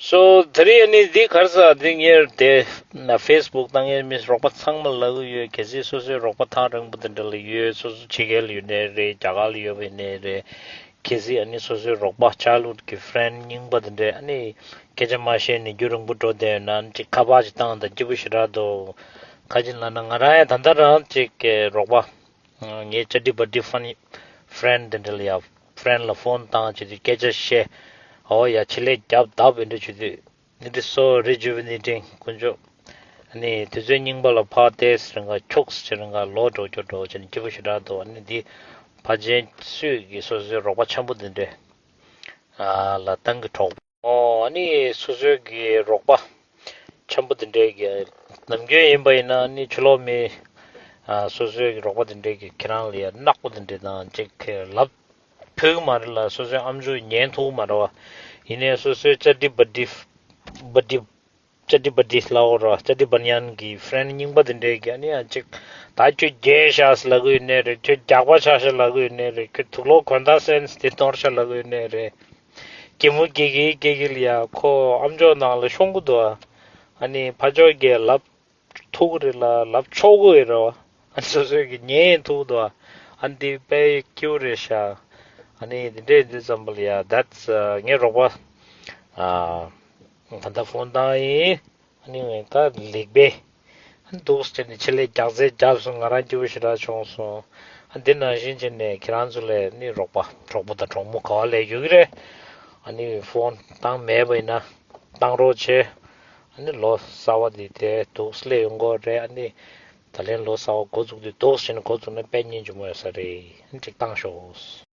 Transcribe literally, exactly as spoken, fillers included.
སོ་དེ་རིང་ཨ་ནི་འདི་གར་ས་འདི་ངེར་དེ་ན་ཕེ་སི་བུག་དང་ངེར་མི་རོགས་པ་ཚང་མ་ལབ་གི་ཡོད། གལ་སྲིད་སོ་སོའི་རོགས་པ་ཐག་རིང་པོ་དེ་འདྲ་ལ་ཡོད། སོ་སོ་ཕྱི་རྒྱལ་ལ་ཡོད་ནའི་རེད། རྒྱ་གར་ལ་ཡོད་པ་ཡིན་ནའི་རེད། གལ་སྲིད་ཨ་ནི་སོ་སོའི་རོགས་པ་ཆ་ལུགས་ཀྱི་ཕི་རེན་རྙིང་པ་དེ་འདྲས་ཨ་ནི་སྐད་ཆ་མ་བཤད་ནས་རྒྱུན་རིང་པོ་འགྲོ་བསྡད་ཡོད་ན་ཅིག་ཁ་པར་ཅིག་བཏང་དང་སྐྱིད་པོ་ཞེ་དྲག་འདུག་ག་ཅི་ལབ་ན་ང་རང་ཡང་ད་ལྟ་རང་ཅིག་གི་རོགས་པ་ངའི་ཅ་ཏི་པ་ཏི་ཕ་ནི་ཕི་རེན་དེ་འདྲ་ལ་ཡ་ཕི་རེན་ལ་ཕོན་བཏང་བྱེད་དུས་སྐད་ཆ་བཤད། ཨོ་ཡ་ཆེད་ལས་རྒྱབ་བདབ་ཨེ་འདྲ་བྱེད་དུས། འདི་འདི་སོ་rejuvenating དཀོན་མཆོག་ཨ་ནི་དུས་ཚོད་རྙིང་པ་ལ་ཕར་ཏེས་རིང་ག་ཁྱུགས་ཅི་རིང་ག་ལོ་འགྲོ་རྒྱུ་འགྲོ་བྱས་ནས་སྐྱིད་པོ་ཞེ་དྲག་འདུག་ཨ་ནི་འདི་ཕ་ཆེན་སུས་ཀྱི་སོ་སོའི་རོགས་པ་འཆམ་པོ་འདི་འདྲས་ལ་བཏང་གི་གྲོགས་པོ། ཨོ་ཨ་ནི་སོ་སོའི་གི་རོགས་པ་འཆམ་པོ་འདི་འདྲས་ཀྱི་ནམ་རྒྱུན་ཡིན་པ་ཡིན་ན་ཨ་ནི་ཕྱི་ལོགས་མི་སོ་སོའི་གི་རོགས་པ་འདི་འདྲས་ཀྱི་ཁྱེད་རང་ལ་ཡ་ནག་པོ་འདི་འདྲས་དང་ཅིག་ལབ། ཕོད་ཀྱི་མ་རེད་ལ། སོ་སོའི་ཨམ་ཅོག་ཉན་ཐུབ་ཀྱི་མ་རེད་བ། ཡིན་ནའི་སོ་སོའི་ཅ་ཏི་པ་ཏི་པ་ཏི་ཅ་ཏི་པ་ཏི་ལའོ་ར་ཅ་ཏི་པ་ཉན་གྱི་ཕི་རེན་རྙིང་པ་དེ་འདྲས་ཀྱི་ཨ་ནི་ཡང་ཅིག་ད་ཁྱོད་རྒྱལ་ཤག་ཟེར་ལབ་གི་ཡོད་ནའི་རེད། ཁྱོད་རྒྱགས་པ་ཆགས་ཤག་ལབ་གི་ཡོད་ནའི་རེད། ཁྱོད་དུག་ལོག་གོན་ད་སེན་སི་དེ་གཏོར་ཤག་ལབ་གི་ཡོད་ནའི་རེད། གད་མོ་སྐྱེ་གི་སྐྱེ་གི་ལ་ཡ་ཁོ་ཨམ་ཅོག་ནང་ལ་ཤོང་གི་འདུག་ཨ་ནི་ཕ་ཕྱོགས་ཀྱི་ལབ་ཐུག་གི་རེད་ལ་ལབ་ཆོག་གི་རེད་བ། ཨ་ནི་སོ་སོས་ཀྱི་ཉན་ཐུབ་འདུག་ཨ་ནི་དེ་དཔེ་སྐྱིད་པོ་རེད་ཤག་ཨ་ནི་དེ་འདྲས་འདི་ཙམ་པ་ལ་ཡ་that's ངའི་རོགས་པ་ཨ་ད་ལྟ་ཕོན་བཏང་ཡིན། ཨ་ནི་ངས་ད་ལེགས་པས་ཨ་ནི་འདུག་སེ་བྱས་ནས་ཆེད་ལས་རྒྱགས་ཚད་བརྒྱབ་སོང་། ང་རང་སྐྱིད་པོ་ཞེ་དྲག་བྱུང་སོང་། ཨ་འདི་ནང་བཞིན་བྱས་ནས་ཁྱེད་རང་ཚོ་ལས་ནི་རོགས་པ་གྲོགས་པོ་དང་གྲོགས་མོ་ག་བ་ལས་ཡོད་ཀྱི་རེད། ཨ་ནི་ཕོན་བཏང་མེད་པ་ཡིན་ན་བཏང་རོགས་བྱེད། ཨ་ནི་ལོ་གསར་བ་འདི་དེ་འདུག་སླེབས་ཡོང་གི་རེད། ཨ་ནི་ད་ལན་ལོ་གསར་བ་འགོ་འཛུགས་དུས་འདུག་བྱས་ནས་འགོ་འཛུགས་ན་དཔེ་སྙིང་རྗེ་མོ་ཡོད་ས་རེད། ཨ་ནི་ཅིག་བཏང་ཤོག